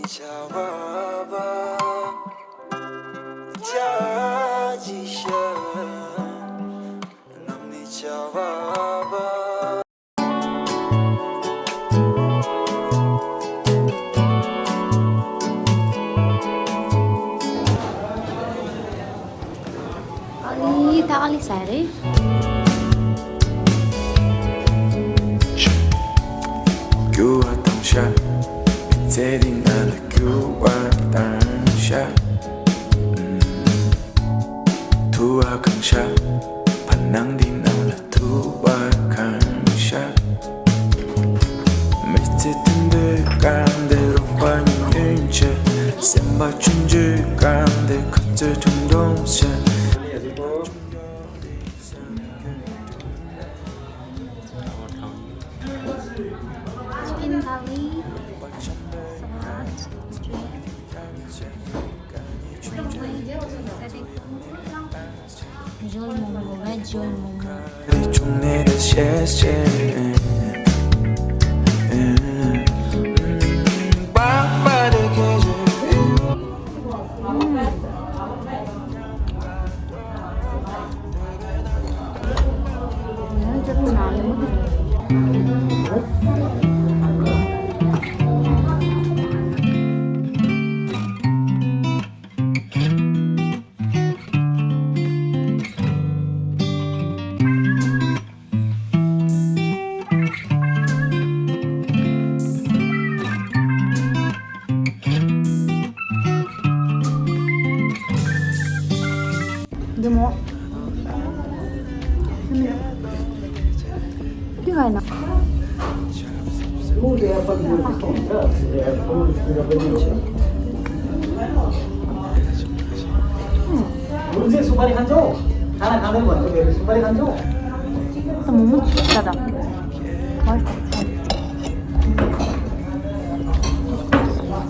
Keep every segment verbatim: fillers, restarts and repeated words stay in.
ཨ་ལི་ད་ཨ་ལི་ས་རེད། རྒྱུ་བ་དང་ཤ། མི་ཚེ་འདི་ནང་ལ་རྒྱུ་བ་དང་ཤ། ཐུ་བ་གང་ཤ། བར་སྣང་འདི་ནང་ལ་ཐུ་བ་གང་ཤ། མི་ཚེ་དུད་འགྲོའི་སྐར་འདི་རོགས་པ་ཉིད་ཡོད་ཆེ། སེམས་པ་ཆུང་ཆུང་སྐར་འདི་ཁ་རྩོད་ཁྲུང་ཁྲུང་ཆེ། Chicken curry, salad, drink. འཇོལ་མོ་མོ། བེད་འཇོལ་མོ་མོ། འདི་མོ། འདི་ག་ཡིན་ན། ད་མོག་མོག་ཆུ་ས་ད།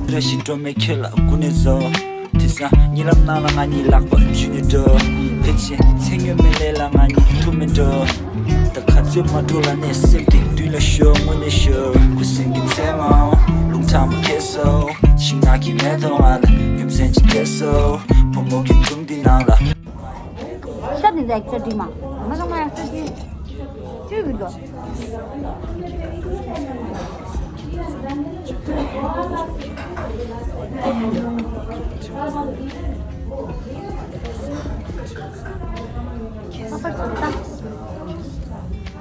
རེ་ཞིག་འགྲོ་མེད་ཁྱེད་ལ་སྐུ་ནས་བཟོ། དེ་སང་གཉིད་ལམ་ནང་ལ་ང་གཉིས་ལག་པ་འཇུས་ནས་འགྲོ། ཕལ་ཆེར་ཚེ་སྔོན་མའི་ལས་ལ་ང་གཉིས་ཐུག་མེད་འགྲོ། ད་ག་ཚོད་མ་འགྲོ་ལ་ནས་སེམས་དེ་དུས་ལ་ཤོར་དངོས་གནས་ཤོར། ཁུ་སིམ་གྱི་མཚན་མོ་རླུང་དྲང་མོ་ཁྱེར་སོང་། ཤིང་ནགས་ཀྱི་མེ་ཏོག་ང་ལ་རྒྱུ་མཚན་ཅིག་སྟེར་སོང་། བུ་མོ་གི་སྒྲུང་འདི་ནང་ལ། ཤ་དེ་ཚོ་ཨེག་སྟྲ་འགྲིག་མ། ང་ཚང་མ་ཨེག་སྟྲ་འགྲིག་ཅིག་གི་འདུག་ཁ་པར་བཟོ་ལྟ།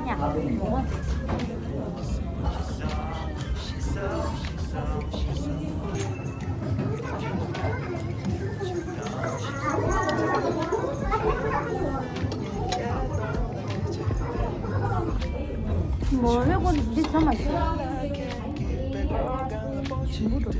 ཉ། མོ་རེ་ཀོ་འདི་ཚང་མ་ཞིག་ཞིམ་པོ་འདུག་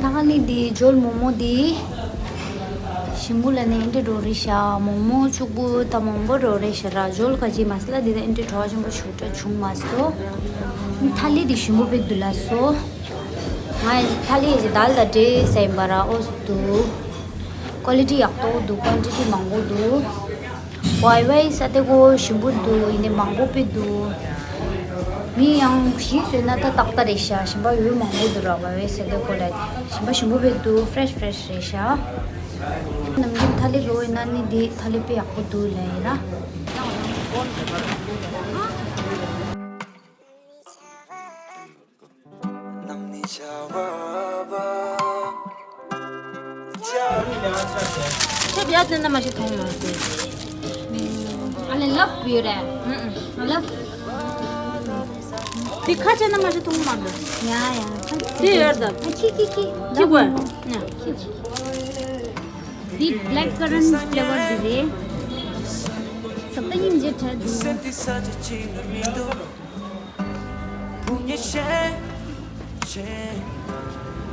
ད་ནི་འདི་འཇོལ་མོག་མོག་འདི་ཞིམ་པོ་ལ་ནི་ཨེ་འདྲ་འགྲོ་རེད་ཤག་མོག་མོག་ཕྱུག་པོ་ད་མང་པོ་འགྲོ་རེད་ཤག་ར། འཇོལ་ཁ་ཅིག་མ་སི་ལ་འདི་ད་ཨེ་འདྲ་བྲོ་བ་ཆེན་པོ་ཞུ་འདྲ་བྱུང་མ་སོང་། ཐ་ལི་འདི་ཞིམ་པོ་དཔེ་འདུག་ལ་སོ། ང་ཐ་ལི་ཡི་དལ་དང་འདྲེས་ས་ཡིན་པ་ར། ཨོ་སི་འདུག་ཀོ་ལི་ཊི་ཡག་ཏོག་འདུག་ཀོན་ཊི་ཊི་མང་པོ་འདུག་ཝའི་ཝའི་ས་དེ་གོ་ཞིམ་པོ་འདུག་ཡིན་ནའི་མང་པོ་དཔེ་འདུག་མི་ཡང་གཞི་བཟོས་ན་ད་ཏག་ཏག་རེད་ཤག་ཞིམ་པ་ཡོད་མང་པོ་འདུག་ར། ཝའི་ཝའི་ས་དེ་གོ་ལ་ཞིམ་པ་ཞིམ་པོ་དཔེ་འདུག་ཧྥི་རེ་ཤི་ཧྥི་རེ་ཤི་རེད་ཤག་ནམ་རྒྱུན་ཐ་ལི་གོ་ཡིན་ན་ནི་འདི་ཐ་ལི་དཔེ་ཡག་པོ་འདུག་ལབ་ཡིན་ར། ཁྱེད་བྱ་དེ་ན་མ་ཞིག་མཐོང་མ་ཟེར། ཨ་ལེ་ལབ་བུ་རེད། ཨུ་ཨུ། ལབ། དེ་ཁ་ཆེ་ན་མ་ཞིག་མཐོང་མ་ཟེར། ཡ་ཡ། དེ་ཡོད་ད། ཨ་ཁྱི་ཁྱི་ཁྱི། ཁྱི་གོ་ཡ། ཁྱི་ཁྱི། འདི་black currant flavour འདི་རེད། ཟབ་ཏ་སྙིང་རྗེ་བྲལ་འདུག་སེམས་འདི་ས་ཆ་གཅིག་ལ་མི་འདུག་བུ་ངས་བཤད་བྱས།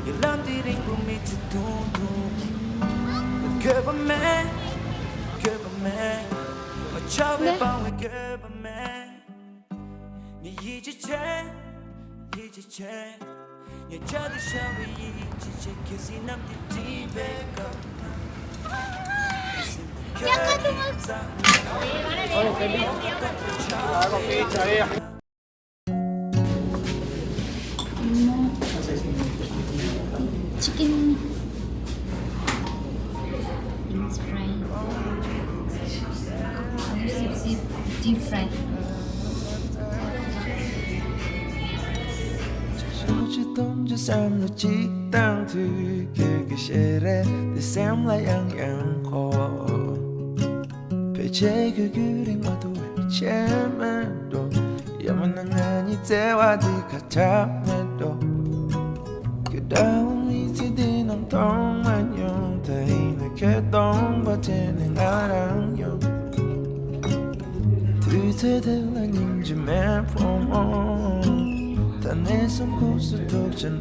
ཡ་ལམ་འདི་རིང་པོ་མི་ཚེ་ཐུང་ཐུང་། འགྱོད་པ་མེད། འགྱོད་པ་མེད། མ་ཆགས་པའི་ལེ། སྤང་བའི་འགྱོད་པ་མེད། ངས་ཡིད་ཆེས་བྱས། ཡིད་ཆེས་བྱས། ངས་བྱ་དེ་བྱ་བའི་ཡིད་ཆེས་བྱས། གལ་སྲིད་གནམ་དེ་སྒྲིབ་པའི་སྐབས། Chicken wings fry. Alu sip sip deep fry. ཆུ་དུང་ཆུ་བསམ་བློ་གཅིག་བཏང་དུས་ཁྱོད་ཀྱི་ཞལ་རས་འདི་སེམས་ལ་ཡང་ཡང་འཁོར། ཕལ་ཆེར་ཁྱོད་རྒྱུན་རིང་མ་ཐུབ་པའི་ཆད་མེད་འགྲོ། ཡང་མིན་ན་ང་གཉིས་བརྩེ་བ་འདི་ཁ་ཆག་མེད་འགྲོ། ཁྱོད་འདྲ་བོ་མི་ཚེ་འདི་ནང་མཐོང་མ་མྱོང་། ད་ཡིན་ན་ཁྱོད་སྟོང་པ་དྲན་ནས་ང་རང་ཡོང་། དུས་ཚོད་དེ་ལ་སྙིང་རྗེ་མེད་ཕོ་མོ། ད་ནས་བཟུང་ཁུག་སུ་ཐུག་ཆ་ན།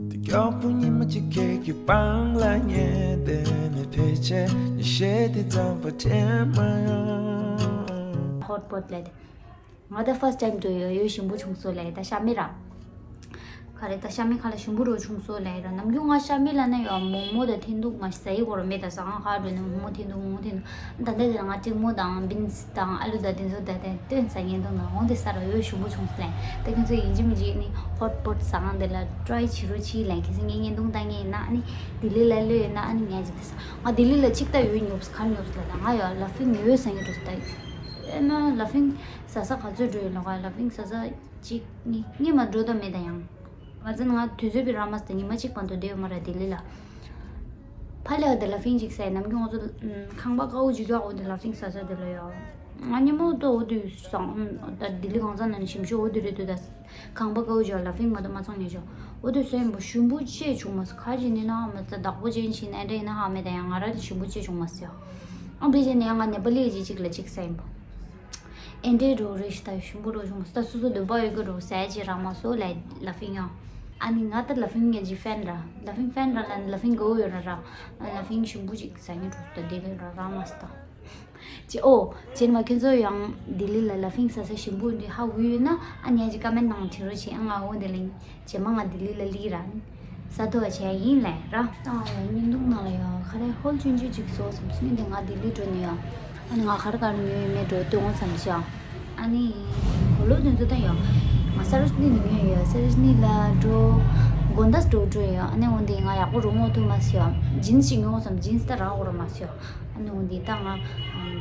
དེ་མགྱོགས་པོ་ཉི་མ་གཅིག་ཁྱེད་ཀྱི་པང་ལ་ཉལ་བསྡད་ནས། ཕལ་ཆེར་ཉི་ཤེལ་དེ་ཙམ་པ་དྲན་མ་ཡོང་། Hot pot ལས་དེ། ང་ད་first time འགྲོ་ཡོད། ཡོད་ཞིམ་པོ་བྱུང་སོང་ལས། ད་ཤ་མེད་ར། ག་རེ་ད་ཤ་མེད་ཁ་ལ་ཞིམ་པོ་རོ་བྱུང་སོང་ལས་ར། ནམ་རྒྱུན་ང་ཤ་མེད་ལ་ན་ཡོད་མོག་མོག་དང་འཐེན་ཐུག་མ་ཟ་ཡི་གོ་ར་མེད། ད་ཟ་ཁང་ཁ་འགྲོ་ནས་མོག་མོག་འཐེན་ཐུག་མོག་མོག་འཐེན་ཐུག་ད་ལྟ་དེ་ང་ཀྲིག་མོ་དང་བིན་སི་དང་ཨ་ལུ་དང་དེ་ཚོ་ད་དེ་བཏོན་ཟ་ཉན་དུ་ན་འོང་དེ་ས་ར་ཡོད་ཞིམ་པོ་བྱུང་སོང་ལས། ད་ཁྱོད་ཚོ་ཡིན་གཅིག་མིན་གཅིག་ནི་hot pot ཟ་ཁང་དེ་ལ་try བྱེད་རོགས་གྱིས་ལས། ཁྱེད་ཚོ་ངས་བརྙན་ཐུང་ལྟ་ངེས་ཡིན་ན་ཨ་ནི་ལྡི་ལི་ལ་ལོས་ཡོད་ན་ཨ་ནི་ངས་ཅིག་དེ་ས། ང་ལྡི་ལི་ལ་གཅིག་ལྟ་ཡོད་ཉོབ་ས་གར་ཉོབ་ས་ལ་ད་ང་ཡོད་ལ་ཕིང་ཡོད་ས་ཡོད་འགྲོ་ས་ད་ཡོད། ཨེ་མ་ལ་ཕིང་ཟ་ས་ག་ཚོད་འགྲོ་ཡོད་ལ་ག་ལ་ཕིང་ཟ་ས་གཅིག་གཉིས་གཉིས་མ་འགྲོ་ད་མེད་ད་ཡང་། ང་ཚོ་ང་དུས་ཚོད་པའི་ར་མ་སྟེ་ཉི་མ་གཅིག་བར་དུ་བསྡད་ཡོད་མ་ར་ལྡི་ལི་ལ། ཕ་ལེ་བ་དེ་ལ་ཕིང་གཅིག་ཟ་ཡི་ནམ་རྒྱུན་ང་ཚོ་ཁང་པ་དཀར་པོ་ཅིག་ཡོད་འོ་དེ་ལ་ཕིང་ཟ་ས་དེ་ལ་ཡོད། ང་ཉིན་མོ་ཏོ་འོ་དུས་སང་ད་ལྡི་ལི་གང་ས་ན་ནི་ཞིམ་ཤོས་འོ་དུས་རེད་འདུག་ད། ཁང་པ་དཀར་པོ་ཅིག་ལ་ཕིང་མ་གཏོགས་མ་ཚང་ཉེ་ཆོག་འོ་དུས་སེམས་པ་ཞུམ་པོ་ཅེས་བྱུང་མ་སོང་། ཁ་ཅིག་ནི་ན་མ་ད་བདག་པོ་ཅན་ཞིག་ནས་འདྲ་ཡིན་ན་ཧ་མེད་ད་ཡང་ང་ར་དེ་ཞུམ་པོ་ཅེས་བྱུང་མ་སོང་། ཨང་བི་ཅན་ནི་ཡང་ང་ནེ་པ་ལི་ཅིག་ཅིག་ལ་ཅིག་ཟ་ཡིན་པ། ཨེ་འདྲའི་འགྲོ་རེད་ཤི་ད་ཞིམ་པོ་རོ་བྱུང་སྟ་སོ་སོ་འདོད་པ་ཡོད་གི་རོ་ཟས་ཅི་རག་མ་སོ་ལ་ལ་ཕིང་ཡང་། ཨ་ནི་ང་ད་ལ་ཕིང་ངེད་ཀྱི་ཕན་ར་ལ་ཕིང་ཕན་ར་ལ་ལ་ཕིང་གོ་ཡོད་ར་ར་ལ་ཕིང་ཞིམ་པོ་ཅིག་ཟ་ཉེ་འགྲོ་ད་དེ་ལས་ར་རག་མ་སྟ། ཅི་ཨོ། ཅེན་མ་ཁྱོད་ཚོ་ཡང་ལྡི་ལི་ལ་ལ་ཕིང་ཟ་ས་ཞིམ་པོ་འདི་ཧ་གོ་ཡོད་ན་ཨ་ནི་ཅི་ཀ་མེན་ནང་བྲིས་རོགས་བྱེད། ཨ་ང་འོ་འདི་ལ་ཅེ་མ་ང་ལྡི་ལི་ལ་ལི་ར་ས་ཐོ་བ་བྱས་ཡིན་ལས་ར། ད་ཡང་བརྙན་ཐུང་ནང་ལ་ཡང་ཁ་རས་ཧོལ་ཆུང་ཆུང་ཅིག་བཟོ་བསམ་སོང་། འདི་ང་ལྡི་ལི་འགྲོ་ནི་ཡང་ཨ་ནི་ང་ག་རེ་ག་རེ་ཉོས་ཡོད་མེད་འགྲོ་སྟོན་འོང་བསམ་ཤག་ཨ་ནི་གོ་ལོ་དེ་ཚོ་ད་ཡང་ང་ས་རུ་ནི་ཉོས་ཡོད། ས་རུ་ནི་ལ་འགྲོ་དགོན་ད་འགྲོ་འགྲོ་ཡོད། ཨ་ནི་འོ་འདི་ང་ཡག་པོ་རུང་ངོ་ཐུབ་མ་ཤག་ཇིན་སི་ཅིག་ཉོ་འོང་བསམ་ཇིན་སི་ད་རག་འོ་ར་མ་ཤག་ཨ་ནི་འོ་འདི་ད་ང་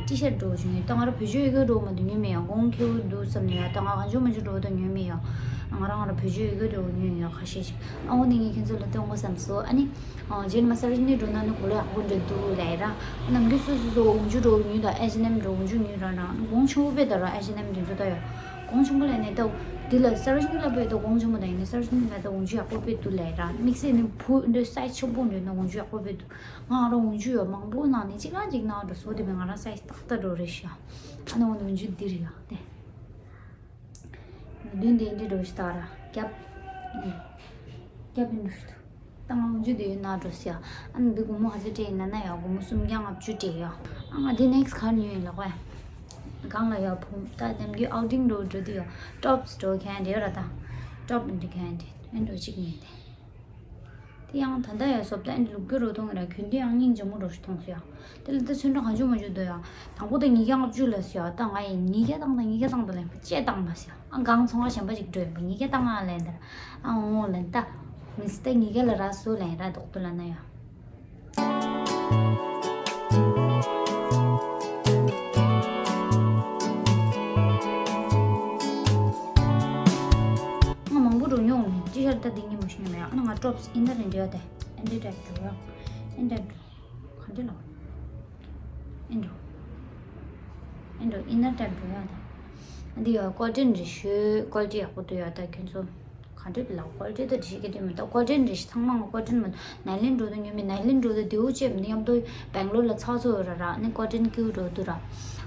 ཊི་ཤར་འགྲོ་བྱུང་ཡོད། ད་ང་ར་བོད་ཆོས་ཡོད་གི་འགྲོ་མ་འདུག་ཉོས་མེད་ཡོད། གོང་ཁེ་བོ་འདུག་བསམ་ནས་ཡོད། ད་ང་གང་བྱུང་མ་བྱུང་འགྲོ་ད་ཉོས་མེད་ཡོད། ང་རང་ང་ར་བོད་ཆོས་ཡོད་གི་འགྲོ་ཉོས་ཡོད་ཁ་ཤས་ཤིག་ཨ་འོ་འདི་ངས་ཁྱེད་ཚོ་ལ་སྟོན་དགོས་བསམ་སོང་། ཨ་ནི་ཇེན་མ་ས་རུ་ནི་འགྲོ་ན་ནི་གོ་ལ་ཡག་པོ་འདྲ་འདུག་ལས་ར། ནམ་རྒྱུན་སོ་སོ་སོ་འོག་འཇུ་འགྲོ་ཉོས་ད་ཨེ་ཇི་ནེམ་འགྲོ་འོག་འཇུ་ཉོས་ར་ར་གོང་ཆུང་པོ་པས་ད་ར་ཨེ་ཇི་ནེམ་འདི་ཚོ་ད་ཡོད། གོང་ཆུང་པོ་ལས་ནས་ད་འདི་ལ་ས་རུ་ནི་ལ་པས་ད་གོང་ཆུང་པོ་ད་ཡིན་ནི་ས་རུ་ནི་ལ་ད་འོག་འཇུ་ཡག་པོ་པས་འདུག་ལས་ར། དམིགས་བསལ་ནི་བུ་འདྲ་སའི་ཆེན་པོ་འདྲ་ན་འོག་འཇུ་ཡག་པོ་པས་འདུག་ང་རང་འོག་འཇུ་ཡོད་མང་པོ་ནང་ནས་གཅིག་ལ་གཅིག་ནང་འགྲོ་སོ་དེ་མིན་ང་རང་སའི་ཏག་ཏག་འགྲོ་རེད་ཤག་ཨ་ནི་འོག་འཇུ་འདི་རེད་ཡ་དེ། མདུན་དེ་འདྲི་འགྲོ་ཞིག་ད་ར་རྒྱབ། རྒྱབ་ཡིན་འགྲོ་ཞིག་ད་ང་འོག་འཇུ་དེ་ཡོད་ན་འགྲོ་ཞིག་ཨ་ནི་འདི་སྒོར་མོ་ག་ཚོད་སྤྲད་ཡིན་ན་ན་ཡ་སྒོར་མོ་སུམ་བརྒྱ་ལྔ་བཅུ་སྤྲད་ཡ། ཨ་ང་འདི་next གར་ཉོས་ཡིན་ལ་ཁོ་ཡ། གང་ལ་ཡ་བུ་ད་ནམ་རྒྱུན་outing འགྲོ་འགྲོ་དུས་ཡ་ཊོབ་སི་འགྲོ་མཁན་རེད་ར། ད་ཊོབ་འདི་མཁན་དེ་ཨེ་འགྲོ་གཅིག་ཉོས་ཏེ། དེ་ཡང་ད་ལྟ་ཡང་བཟོ་ལྟ་ཨེ་ལུག་གི་རོ་ཐུང་ར་གྱོན་དུས་ཡང་སྙིང་རྗེ་མོ་རོ་ཞིག་མཐོང་སོང་ཡ། དེ་ལ་ད་ཚོན་ཁྲ་གང་བྱུང་མ་བྱུང་འདུག་ཡ། དང་པོ་ད་ཉིས་བརྒྱ་ལྔ་བཅུ་ལ་སོང་ཡ། ད་ང་ཡི་ཉིས་བརྒྱ་བཏང་ད་ཉིས་བརྒྱ་བཏང་ད་ལན་པ་ཅེ་བཏང་མ་སོང་ཡ། ཨ་གང་ཚོང་ཁ་གཞན་པ་ཅིག་འགྲོ་ཡིན་པ་ཉིས་བརྒྱ་བཏང་ང་ལན་དར། ཨ་འོང་ལན་ད། མི་སི་ད་ཉིས་བརྒྱ་ལ་ར་སོ་ལན་ར་དོག་ཏུ་ལ་ན་ཡ། ང་མང་པོ་འགྲོ་མྱོང་མེད། ཅི་ཤར་ད་དེ་ཉིན་མོ་ཤི་མེད་ཡ། ཨ་ན་ང་ཊོབ་སི་ཨིན་ནར་ཨིན་ཌི་ཡ་དེ་ཨིན་ཌི་ཊེག་འགྲོ་ཡ། ཨིན་ཊེག་འགྲོ། ག་འདྲ་ལ། ཨིན་འགྲོ། ཨིན་འགྲོ་ཨིན་ནར་ཊེག་འགྲོ་ཡ་དེ། ཨ་འདི་ཡ་ཀོ་ཊོན་རེད་ཤོད་ཀོ་ལི་ཊི་ཡག་པོ་འདུག་ཡ་ད་ཁྱོད་ཚོ། ག་འདྲ་ལ་ཀོ་ལི་ཊི་ད་འགྲིག་གི་དེ་མི་འདུག་ཀོ་ཊོན་རེད་ཤི་ཚང་མ་ཀོ་ཊོན་མི་འདུག་ནའི་ལོན་འགྲོ་དུ་ཉོ་མི་ནའི་ལོན་འགྲོ་དུ་དེའུ་ཅེ་མི་འདུག་མཉམ་དུ་བེང་ལོར་ལ་ཚགས་ཚུད་ར་ར་ནི་ཀོ་ཊོན་ཀིའུ་འགྲོ་དུ་ར།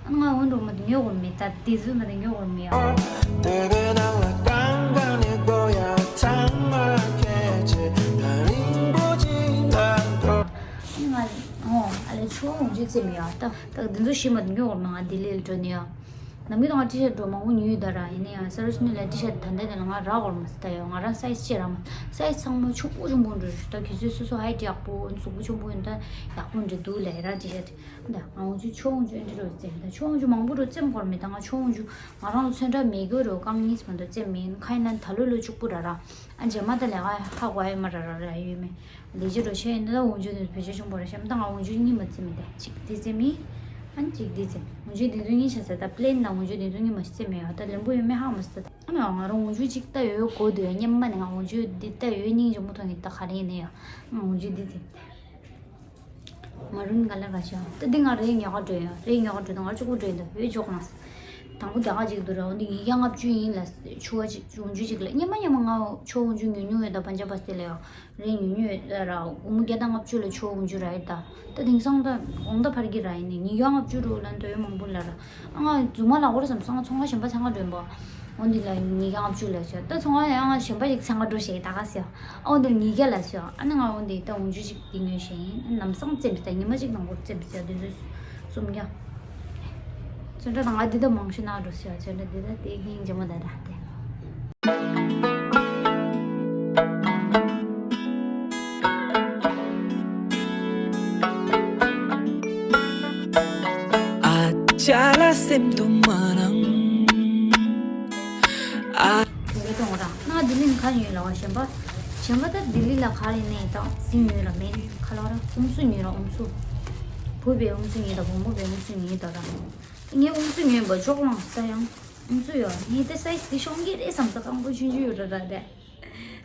ཨ་ང་འོན་འགྲོ་མི་འདུག་ཉོ་གོ་མི་ད་དེ་ཚོ་མི་འདུག་ཉོ་གོ་མི་ཡ། ཨ་ང་ཨོ་ཨ་ལེ་ཆོ་འོང་ཅི་ཙེ་མི་ཡ་ད་ད་དེ་ཚོ་ཤི་མི་འདུག་ཉོ་གོ་མི་ང་ལྡི་ལི་ལ་འགྲོ་ནི་ཡ། ནམ་རྒྱུན་ང་ཊི་ཤར་འགྲོ་མང་པོ་ཉོས་ཡོད་ད་ར། ཡིན་ན་ཡང་སར་ཝི་སི་ནི་ལ་ཊི་ཤར་ད་ལྟ་དེ་ལ་ང་རག་འོར་མ་སི་ད་ཡོད། ང་རང་སའི་ཛི་ཅེ་རག་མ། སའི་ཛི་ཚང་མ་ཆུང་པོ་ཆུང་པོ་འགྲོ་ད། ཁྱེད་ཚོས་སོ་སོ་ཧའི་ཊི་ཡག་པོ་གཟུགས་པོ་ཆུང་པོ་ཡིན་ད་ཡག་པོ་འདྲ་འདུག་ལས་ར་ཊི་ཤར། ད་ང་འོང་ཆུ་ཆོ་འོང་ཆུ་ཨེ་འདྲ་རོ་བཙེམ་ད། ཆོ་འོང་ཆུ་མང་པོ་རོ་བཙེམ་འཁོར་མེད་ད། ང་ཆོ་འོང་ཆུ་ང་རང་ལ་ཚོན་ཁྲ་མེད་གི་རོ་རྐང་གཉིས་མ་གཏོགས་བཙེམ་མེད། ཁ་ཡིན་ན་ད་ལོ་ལོ་ཆུག་པོ་ར་ར། ཨ་རྗེས་མ་ད་ལས་ཀ་ཧ་གོ་ཡ་མ་ར་ར་ར་ཡོད་མེད། ལས་བྱེད་རོ་ཤེས་ཡིན་ན་ད་འོང་ཆུ་ནི་བེད་སྤྱོད་ཆུང་པོ་ར་ཤེས་མ་ད། ང་འོང་ཆུ་གཉིས་མ་བཙེམ་མེད་ད། གཅིག་འདི་བཙེམ་མེད། ཨ་གཅིག་འདི་བཙེམ། འོང་ཆུ་འདི་ཚོ་གཉིས་ཆ་ས་ད་པི་ལེན་ན་འོང་ཆུ་འདི་ཚོ་གཉིས་མ་བཙེམ་མེད་ཡ། ད་ལེན་པོ་ཡོད་མེད་ཧ་མ་སི་ད། ཨ་ནི་ང་རང་འོང་ཆུ་གཅིག་ད་ཡོད་གོ་འདུག་ཡ། སྙེ་མ་ནི་ང་འོང་ཆུ་འདི་ད་ཡོད་སྙིང་རྗེ་མོ་མཐོང་གི་ད། ག་རེ་ཡིན་ནི་ཡ། ང་འོང་ཆུ་འདི་བཙེམ་ད། མ་རུན་ཀ་ལར་ག་ཤ། ད་འདི་ང་རེ་ཉོ་ག་འགྲོ་ཡོད། རེ་ཉོ་ག་འགྲོ་ད་ང་གཅིག་པོ་འགྲོ་ཡིན་ད། ཡོད་ཅོག་ལ། དང་པོ་རྒྱ་གར་ཅིག་འདུག་ར། འོ་འདི་ཉིས་བརྒྱ་ལྔ་བཅུ་ཡིན་ལ། ཆུ་བ་ཅིག་འོང་ཆུ་ཅིག་ལ་སྙེ་མ་སྙེ་མ་ང་ཆུ་འོང་ཆུ་ཉོ་ཉོ་ཡོད་ད། པན་ཇབ་པ་སི་ལ་ཡོད། རེ་ཉོ་ཉོ་ཡོད་ད་ར། སྒོར་མོ་བརྒྱ་དང་ལྔ་བཅུ་ལ་ཆུ་འོང་ཆུ་ར་ཡོད་ད། ད་དེང་སང་ད་གོང་ད་འཕར་གི་ར་ཡིན་ནི། ཉིས་བརྒྱ་ལྔ་བཅུ་རུ་ལ་འདོད་མང་པོ་ལ་ར། ཨ་ང་རྫུན་མ་ལ་འོར་བསམ་སོང་། ང་ཚོང་ཁང་གཞན་པ་ཚང་ང་འགྲོ་ཡིན་པ། འོ་འདི་ལ་ཉིས་བརྒྱ་ལྔ་བཅུ་ལ་ཤོག་ད་ཚོང་ཁང་ཡང་གཞན་པ་ཞིག་ཚང་ང་འགྲོ་ཞེས་ད་ག་ཟེར། ཨ་འོ་འདི་ལ་ཉིས་བརྒྱ་ལ་ཤོག་ཨ་ནི་ང་འོ་འདི་ད་འོང་ཆུ་ཞིག་འདི་ཉོས་ཤེས་ཡིན། ལམ་སང་བཙེམས་ད། ཉི་མ་གཅིག་ནང་འགོར་བཙེམས་ཟེར་འདི་ཚོ་སུམ་བརྒྱ། ཚོན་ཁྲ་དང་ང་འདི་ད་མང་ཤོས་ན་འགྲོ་ཟེར། ཚོན་ཁྲ་འདི་ད་དེ་སྙིང་རྗེ་མོ་ད་ད་དེ། ཨ་ཅག་ལ་སེམས་དུ་མ་རང་། ཨ། དེ་ག་དང་ར་ང་ལྡི་ལི་ནས་ག་ཉོས་ལ་བ། གཞན་པ་གཞན་པ་ད་ལྡི་ལི་ལ་ག་རེ་ནས་ད་སི་ཉོས་ལ་མེད་ཁ་ལོ་ར། ཨུམ་སུ་ཉོས་ར་ཨུམ་སུ། བུ་བའི་ཨུམ་སུ་ཉོས་ད་བུ་མོ་བའི་ཨུམ་སུ་ཉོས་ད་ར། ངས་ཨུམ་སུ་ཉོས་པ་ཅོག་ལངས་ད་ཡང་ཨུམ་སུ་ཡོད། ངས་དེ་སའི་ཛི་དེ་ཤོང་གི་རེད་བསམ་ད། རྐང་པ་ཆུང་ཆུང་ཡོད་ར་ར་དེ།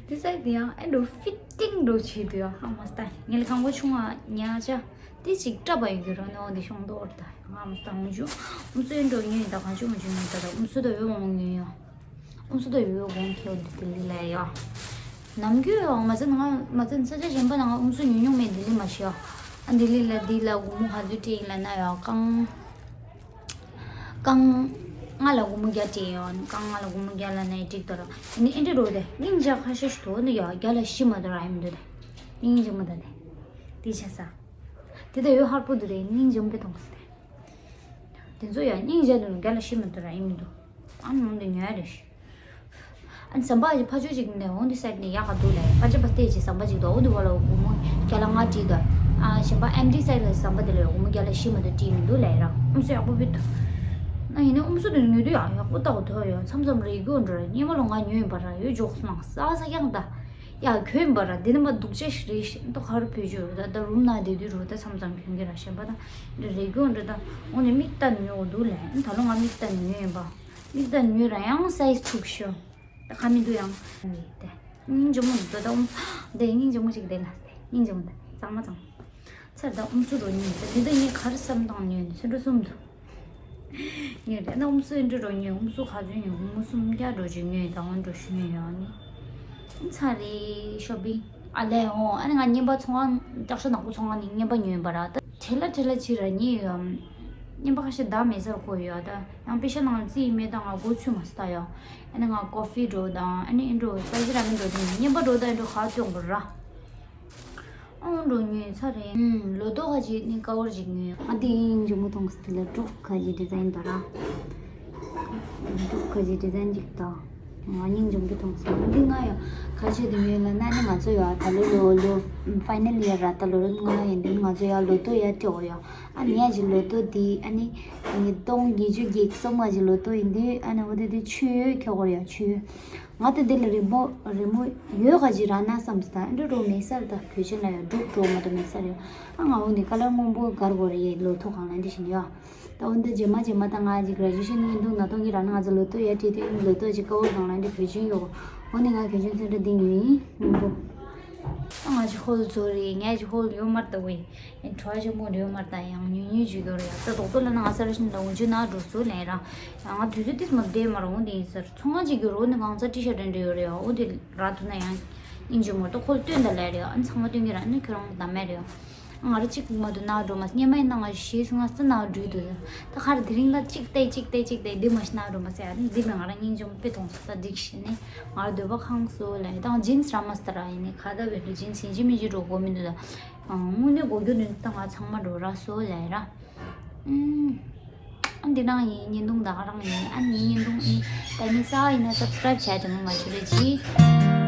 དེ་སའི་དེ་ཡང་ཨེ་འགྲོ་ཕི་ཊིང་འགྲོ་བྱེད་དུ་ཡ་ཧ་མ་སྟ། ངས་ལ་རྐང་པ་ཆུང་བ་ཉག་ཅག་དེ་ཅིག་སྐྲ་བ་ཡོད་རོ་ནོ་དེ་ཤོང་དོ་ར་ད་ཧ་མ་སྟ། འོང་ཆུ་ཨུམ་སུ་ཨེ་འགྲོ་ཉོས་ད། གང་ཆུ་མ་ཆུ་ཉོས་ད། ད་ཨུམ་སུ་ད་ཡོད་འོང་ཉོས་ཡ། ཨུམ་སུ་ད་ཡོད་འོང་ཁེལ་འདུག་ལྡི་ལི་ལ་ཡ། ནམ་རྒྱུན་ཡང་མ་ཚད་ང་མ་ཚད་ས་ཆ་གཞན་པ་ན་ང་ཨུམ་སུ་ཉོ་མྱོང་མེད། ལྡི་ལི་མ་ཤི་ཡ། ཨ་ལྡི་ལི་ལ་འདི་ལ་སྒོར་མོ་ག་ཚོད་སྤྲད་ཡིན་ལ་ན་ཡ་རྐང་། རྐང་ལྔ་ལ་སྒོར་མོ་བརྒྱ་སྤྲད་ཡོད། རྐང་ལྔ་ལ་སྒོར་མོ་བརྒྱ་ལ་ནས་འགྲིག་དོ་ར། ཡིན་ནའི་ཨེ་འདྲ་རོ་དེ་སྙིང་རྗེ་ཁ་ཤས་ཤིག་འདུག་ནི་ཡ། བརྒྱ་ལ་བཞི་མ་གཏོགས་རག་ཡིན་མི་འདུག་དེ། སྙིང་རྗེ་མོ་ད་དེ། དེ་བྱས་ས། དེ་ད་ཡོད་ཧར་པོ་འདུག་དེ། སྙིང་རྗེ་མོ་དཔེ་གཏོང་ས་དེ། དེ་ཚོ་ཡ་སྙིང་རྗེ་འདུག་ནི་བརྒྱ་ལ་བཞི་མ་གཏོགས་རག་ཡིན་མི་འདུག་ཨ་ནི་འོང་དེ་ཉོ་ཡ་རེད་ཤི། ཨ་ནི་ཟམ་པ་ཞིག་ཕ་ཆོས་ཅིག་ནས་འོང་དེ་སའིད་ནས་ཡག་ག་འདུག་ལས། པ་ཅ་པ་སྟེ་ཅིག་ཟམ་པ་ཅིག་འདུག་འོང་དེ་བ་ལ་སྒོར་མོ་བརྒྱ་ལ་ལྔ་སྤྲད་དོ། ཨ་གཞན་པ་ཨེམ་ཌི་སའིད་ལ་ཟམ་པ་དེ་ལ་ཡ་སྒོར་མོ་བརྒྱ་ལ་བཞི་མ་གཏོགས་སྤྲད་མི་འདུག་ལས་ར། ཨུམ་སུ་ཡག་པོ་བུད་དོ། ན་ཡིན་ནའི་ཨུམ་སུ་དེ་ཉོས་དུས་ཡ་ཡག་པོ་ལྟ་གོ་དོ་ཡ། མཚམས་མཚམས་རེ་རྒྱུ་འགྲོ་ར་ཉེ་མ་ལོ་ང་ཉོས་ཡིན་པ་ར་ཡོད་འཇོག་སྣང་ས་ས་ཀྱང་ད། ཡ་གྱོན་པ་ར་འདི་ནི་མ་སྡུག་ཅག་ཞིག་རེད་ཤི། ད་ག་རུ་བོད་ཆུ་རུ་ད་ད་རུམ་ན་བསྡད་དུས་རུ་ད་མཚམས་མཚམས་གྱོན་གི་ར། གཞན་པ་ད་འདི་རེ་གྱོན་འདྲ་ད་འོ་ནི་མིག་ལྟ་ནི་ཉོ་འདུག་ལས། ད་ལོ་ང་མིག་ལྟ་ནི་ཉོས་ཡིན་པ། མིག་ལྟ་ནི་ཉོས་ར་ཡང་སའིས་ཚུགས་ཤོ། ད་ཁ་མི་འདུག་ཡང་ད་སྙིང་རྗེ་མོ་འདུག་ད་ཨུམ་ད་སྙིང་རྗེ་མོ་ཅིག་བསྡད་ལ་སྙིང་རྗེ་མོ་ད་གཙང་མ་གཙང་མ། ཚར་ད་ཨུམ་སུ་རོ་ཉོས་ད་དེ་ད་ངས་ག་རེ་བསམ་བཏང་ཉོས་ནི་ཚོན་ཁྲ་གསུམ་འདུག་ངས་རེད་ན་ཨུམ་སུ་ཨེ་འདྲ་རོ་ཉོས། ཨུམ་སུ་ག་ཚོད་ཉོས། ཨུམ་སུམ་བརྒྱ་འགྲོ་ཅིག་ཉོས་ད་འོན་འགྲོ་ཞུ་ཉོས་ཡོང་ནི་ཚར་རེད་ཤོ་པིང་ཨ་ལས་འོང་། ཨ་ནི་ང་རྔན་པ་ཚོང་ཁང་ལྕགས་ཤོ་ནག་པོ་ཚོང་ཁང་ནས་རྔན་པ་ཉོས་ཡིན་པ་ར། ད་ཁྲེ་ལ་ཁྲེ་ལ་ཅིག་ར་ཉོས་ཡོད། རྔན་པ་ཁ་ཤས་ད་མེད་སར་གོ་ཡོད། ད་ཡང་པེ་ཤ་ནང་རྩིས་མེད་ད་ང་སྒོ་ཚུད་མ་སོང་ད་ཡོད། ཨ་ནི་ང་ཀོ་ཧྥི་འགྲོ་དང་ཨ་ནི་ཨེ་འགྲོ་སྤའི་སི་ར་མེན་འགྲོ་དེ་རྔན་པ་འགྲོ་ད་ཨེ་འགྲོ་ག་སྟོན་དགོས་ར། ཨང་འགྲོ་ཉོས་ཚར་རེད། ཨུམ་ལོ་ཏོག་ཁ་ཅིག་ནི་ཀ་བོར་ཅིག་ཉོས། ཨ་དེ་སྙིང་རྗེ་མོ་མཐོང་སི་ལ་འབྲུག་ཁ་ཅིག་ཌི་ཛའིན་དོ་ར། འབྲུག་ཁ་ཅིག་ཌི་ཛའིན་ཅིག་དོ། ང་སྙིང་རྗེ་མོ་མཐོང་སི་འདི་ང་ཡ་ཁ་ཅིག་དེ་ཉོས་ལ་ན་ནི་ང་ཚོ་ཡ་ད་ལོ་ལོ་ལོ་ཕའི་ནལ་ཡར་ར་ད་ལོ་རིམ་ལྔ་ཡིན་དེ་ང་ཚོ་ཡ་ལོ་ཏོ་ཡ་སྤྲོད་ཡ། ཨ་ནི་ཡ་ཅིག་ལོ་ཏོ་དེ་ཨ་ནི་ཉིས་སྟོང་ཉི་ཤུ་གི་སོ་ལྔ་ཅིག་ལོ་ཏོ་ཡིན་དེ་ཨ་ནི་འོ་དེ་དེ་ཆུ་ཡོད་ཁྱོ་གོ་ཡ་ཆུ་ཡོད། ང་ད་འདི་ལ་རི་མོ་རི་མོ་ཡོད་ག་ཅི་རག་ན་བསམ་སྟ། འདི་འགྲོ་མེད་སར་ད་གོས་ཆེན་ལ་ཡོད་འབྲུག་འགྲོ་མ་འགྲོ་མེད་སར་ཡོད། ཨ་ང་འོ་ནི་ཀ་ལར་སྔོན་པོ་གར་གོ་རེ་ཡེ་ལོ་ཐོ་གང་ལ་འདི་བཞིན་ཡོད། ད་འོ་འདི་རྗེས་མ་རྗེས་མ་ད་ང་ཅི་གྲ་ཇུ་ཤན་ཉིན་འདུག་ན་ཐོང་གི་རག་ན་ང་ཚོ་ལོ་ཐོ་ཡ་བྲིས་ཏེ་ལོ་ཐོ་ཅི་ཀ་བོ་གང་ལ་འདི་གོས་ཆེན་ཡོད། འོ་ནི་ང་གོས་ཆེན་ཚོན་ཁྲ་འདི་ཉོས་ཡིན་སྔོན་པོ། ཨ་ང་ཅི་ཧོལ་ཛོ་རེ་ངས་ཅི་ཧོལ་ཡོད་མར་ད་བས། ཨེ་བྲོ་བ་ཆེན་པོ་འདྲ་མར་ད་ཡང་ཉུང་ཉུང་བྱེད་དོ་རེད་ཡ། ད་རྡོག་རྡོག་ལ་ན་ང་ས་ར་ཤིན་ད་འུ་ཅུ་ན་འགྲོ་སོ་ལེན་ར། ཡང་ང་དུས་ཚོད་ཏིས་མ་བསྡད་མ་ར་འོང་དེ་ཡིན་ཟེར། ཚོང་ཁང་ཅིག་གི་རོགས་ནི་གང་ཚ་ཏི་ཤ་འདྲ་འདྲ་ཡོད་རེད་ཡ། འོ་དེ་ར་ཐུ་ན་ཡང་སྙིང་རྗེ་མོ་ད་ཁོ་ལ་སྟོན་ད་ལེ་རེད་ཡ། ཨ་ཚང་མ་སྟོན་གི་ར་ནི་ཁྱོད་རང་ད་མེད་རེད་ཡ། ང་ར་གཅིག་མ་དུ་ན་འགྲོ་མ་སྙེ་མའི་ནང་ང་ཞེས་ང་ས་ན་འགྲུལ་དུ་ད་ཁར་དེ་རིང་ད་གཅིག་ཏེ་གཅིག་ཏེ་གཅིག་ཏེ་འདི་མ་ཤི་ན་འགྲོ་མ་ཟེར་ཡ། འདི་མི་ང་ར་སྙིང་རྗེ་མོ་དཔེ་གཏོང་སོ་ད་འགྲིག་ཤི་ནི་ང་ར་འདོད་པ་ཁེངས་སོ་ལེ། ད་ང་ཇིན་སི་ར་མ་སྟ་ར་ཡིན་ནི་ཁ་ད་བེ་དུ་ཇིན་སི་ཡིན་ཅི་མིན་ཅི་འགྲོ་དགོས་མི་འདུག་ད། དངོས་གནས་དགོས་རྒྱུ་འདུག་ད་ང་ཚང་མ་འགྲོ་ར་སོ་ལེ་ར། ཨུམ། འདི་ནང་ཡིན། བརྙན་ཐུང་ད་ག་རང་ཡིན། ཨ་ནི་བརྙན་ཐུང་ཨ་ནི་ད་ནི་ས་ཡིན་ན་སབ་སི་ཀ་རེབ་བྱས་དྲན་པ་མ་བརྗེད་རོགས་གྱིས།